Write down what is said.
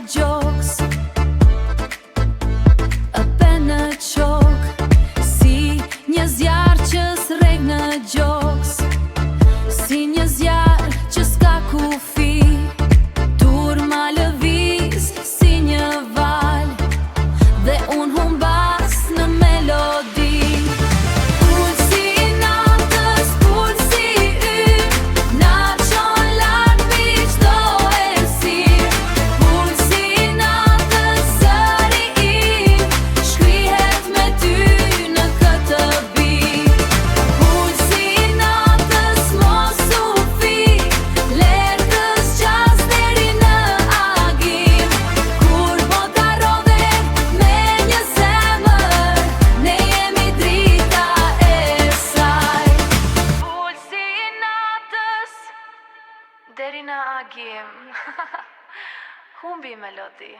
gjoks, E pe në qok, Si një zjarr që s'rreh në gjoks, Si një zjarr që s'ka kufi, Turma lëviz si një valë, Dhe unë humbas në melodi. Pulsi i natës, pulsi ynë, Na çon lart mbi çdo errësirë. Pulsi i natës, zëri im, Shkrihet me ty në këtë beat. Pulsi i natës, mos u fik, Le të zgjas deri në agim. Kur bota rrodhet me një zemër, Ne jemi drita e saj. Pulsi i natës deri në agim. Humbi melodi.